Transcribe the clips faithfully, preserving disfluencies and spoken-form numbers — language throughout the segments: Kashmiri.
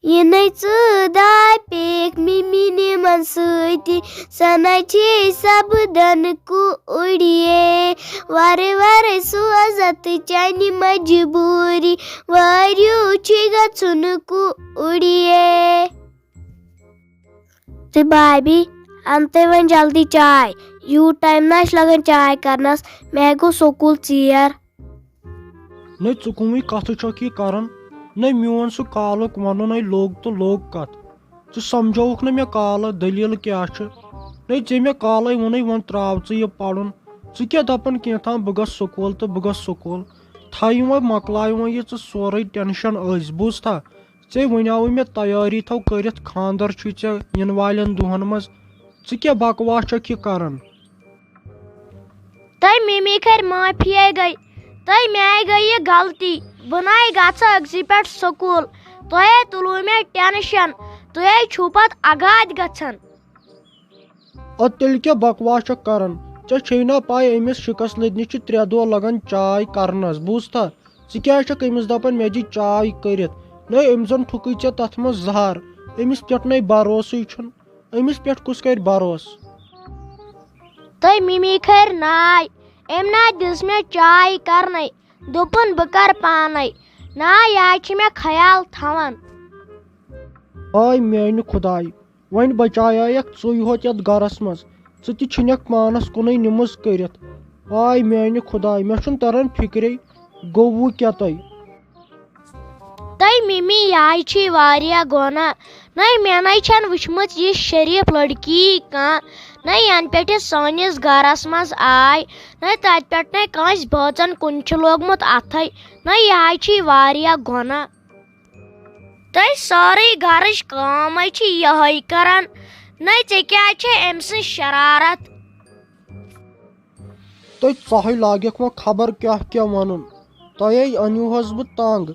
یہِ نَے ژٕ داے پیٚکھ مِمی نِمن سۭتی، سۄ نَے چھے سپدن کوٗریے۔ وارے وارے سوزتھ چانہِ مجبوٗری، واریوٗ چھُے گژھُن کوٗریے۔ تہٕ بابی، اَن تہٕ وۄنۍ جلدی چاے، یوٗت ٹایم نہ چھُ لگان چاے کرنس، مےٚ گوٚو سکوٗل ژیر۔ نَے ژٕ کٕمٕے کَتھٕ چھَکھ یہِ کَران؟ نَے میون سُہ کالُک وَنُن ہے لوٚگ تہٕ لوٚگ کَتھ۔ ژٕ سَمجھووُکھ نہٕ مےٚ کالہٕ دٔلیٖل کیٛاہ چھِ۔ نَے ژےٚ مےٚ کالَے ووٚنُے وۄنۍ ترٛاو ژٕ یہِ پَرُن۔ ژٕ کیٛاہ دَپان کینٛہہ تام بہٕ گژھٕ سکوٗل تہٕ بہٕ گژھٕ سکوٗل۔ تھایہِ وۄنۍ مۄکلایہِ وۄنۍ یہِ ژٕ سورُے ٹٮ۪نشَن أزۍ، بوٗزتھا؟ ژےٚ وَنیٛاوُے مےٚ تیٲری تھاو کٔرِتھ، خانٛدر چھُے ژےٚ یِنہٕ والٮ۪ن دۄہَن منٛز۔ ژٕ کیٛاہ بکواس چھَکھ یہِ کَران؟ تۄہہِ مِمی کھرِ معٲفی گٔے، تۄہہِ میٛانہِ گٔے یہِ غلطی۔ بہٕ نَے گژھٕ أکسٕے پٮ۪ٹھ سکوٗل، تۄہے تُلوٕ مےٚ ٹٮ۪نشَن، تُہے چھُو پَتہٕ اگادِ گژھان۔ اَدٕ تیٚلہِ کیٛاہ بکواس چھَکھ کَران؟ ژےٚ چھے نا پَے أمِس شِکَس لٔدنِس چھِ ترٛےٚ دۄہ لَگان چاے کَرنَس، بوٗزتھا؟ ژٕ کیٛازِ چھَکھ أمِس دَپان مےٚ دِ چاے کٔرِتھ؟ نَے أمۍ زَن ٹھُکٕے ژےٚ تَتھ منٛز زَہر، أمِس پٮ۪ٹھ نَے بروسٕے چھُنہٕ۔ أمِس پٮ۪ٹھ کُس کَرِ بروسہٕ؟ تۄہہِ مِمی کھرِ ناے، أمۍ نا دِژ مےٚ چاے کرنَے، دوٚپُن بہٕ کر پانے۔ نا، یہِ چھِ مےٚ خیال تھاوان۔ آے میانہِ خدایہِ، وۄنۍ بچایایکھ ژٕے ہوت یتھ گرس منٛز، ژٕ تہِ چھِنکھ پانس کُنُے نِمٕژ کٔرِتھ۔ آے میانہِ خدایہِ، مےٚ چھُنہٕ تران فِکرے، گوٚوُ کیٛاہ تۄہہِ؟ تۄہہِ مِمی، یہِ چھِ واریاہ گۄناہ۔ نَے مےٚ نَے چھَنہٕ وٕچھمٕژ یہِ شریٖف لڑکی کانٛہہ۔ نَے یَنہٕ پٮ۪ٹھ یہِ سٲنِس گَرَس منٛز آے، نَے تَتہِ پٮ۪ٹھ نَے کٲنٛسہِ بٲژَن کُن چھُ لوگمُت اَتھَے۔ نَے یہِ چھِ واریاہ گۄناہ۔ تۄہہِ سٲرٕے گَرٕچ کٲم ہے چھِ یِہوٚے کَران۔ نَے ژےٚ کیٛازِ چھے أمۍ سٕنٛز شرارت؟ تہٕ ژۄہے لاگٮ۪کھ وۄنۍ خبر کیٛاہ کیٛاہ وَنُن۔ تۄہے أنِوہَس بہٕ تنٛگ۔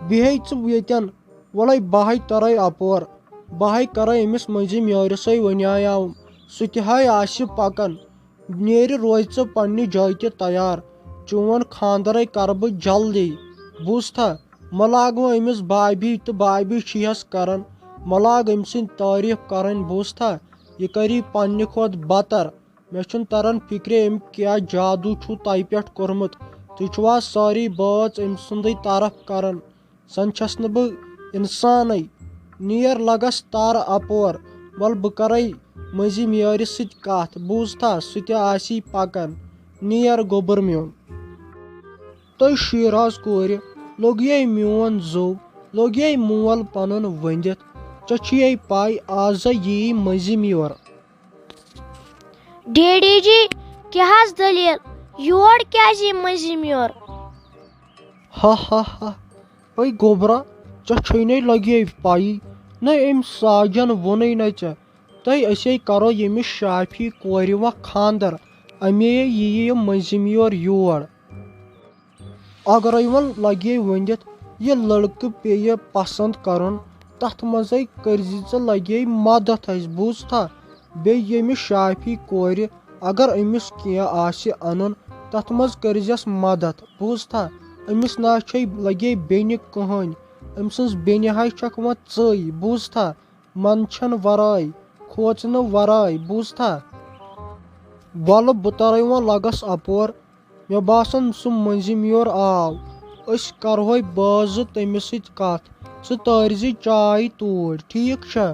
بیٚہے ژٕ ییٚتٮ۪ن، وَلَے بہٕ ہَے تَرَے اَپور۔ بہٕ ہَے کَرَے أمِس مٔنٛزِم یٲرِسَے وَنیٛاوُم۔ سُہ تہِ ہَے آسہِ پَکان۔ نیرِ روزِ ژٕ پنٛنہِ جایہِ تہِ تیار۔ چون خانٛدَرَے کَرٕ بہٕ جلدی۔ بوٗزتھا؟ مہٕ لاگ وۄنۍ أمِس بابی تہٕ بابی چھِیَس کَران۔ مہٕ لاگ أمۍ سٕنٛدۍ تعریٖف کَرٕنۍ، بوٗزتھا؟ یہِ کَری پنٛنہِ کھۄتہٕ بَتَر۔ مےٚ چھُنہٕ تران فِکرِ أمۍ کیٛاہ جادوٗ چھُو تۄہہِ پٮ۪ٹھ کوٚرمُت۔ تُہۍ چھِوا سٲری بٲژ أمۍ سُنٛدٕے طرف کران؟ زَن چھَس نہٕ بہٕ اِنسانٕے۔ نیر لگس تارٕ اَپور۔ وَلہٕ بہٕ کرَے مٔنٛزِم یٲرِس سۭتۍ کَتھ، بوٗزتھا؟ سُہ تہِ آسی پکان۔ نیر گوٚبُر میون۔ تہٕ شیٖراز کورِ، لوٚگ یے میون زوٚو، لوٚگ یے مول پنُن ؤنٛدِتھ۔ ژےٚ چھُیے پَے آز یی مٔنٛزِم یور۔ ڈیڈی جی، کیٛاہ حظ دٔلیٖل؟ یور کیٛازِ یی مٔنٛزِم یور؟ ہا ہا ہا۔ ہے گوٚبرا، ژےٚ چھے نے لگے پَیی۔ نہ، أمۍ ساجن ووٚنُے نہ ژےٚ۔ تہٕ أسے کرو ییٚمِس شافی کورِ وۄنۍ خانٛدر۔ اَمے یِیہِ یہِ مٔنٛزِم یور یور۔ اگرے وۄنۍ لگے ؤنِتھ، یہِ لڑکہٕ پیٚیہِ پسند کرُن، تتھ منٛزے کٔرزِ ژٕ لگے مدد اَسہِ، بوٗزتھا؟ بیٚیہِ ییٚمِس شافی کورِ، اگر أمِس کینٛہہ آسہِ انُن، تتھ منٛز کٔرزٮ۪س مدد، بوٗزتھا؟ أمِس نہ چھے لگے بیٚنہِ کٕہٕنۍ، أمۍ سٕنٛز بیٚنہِ ہاے چھکھ وۄنۍ ژٕے، بوٗزتھا؟ منٛدچھن ورٲے، کھوژنہٕ ورٲے، بوٗزتھا؟ وَلہٕ بہٕ ترے وۄنۍ لگس اپور۔ مےٚ باسان سُہ مٔنٛزِم یور آو۔ أسۍ کرہوے بٲژ زٕ تٔمِس سۭتۍ کتھ۔ ژٕ تٲرۍ زِ چاے توٗرۍ، ٹھیٖک چھا؟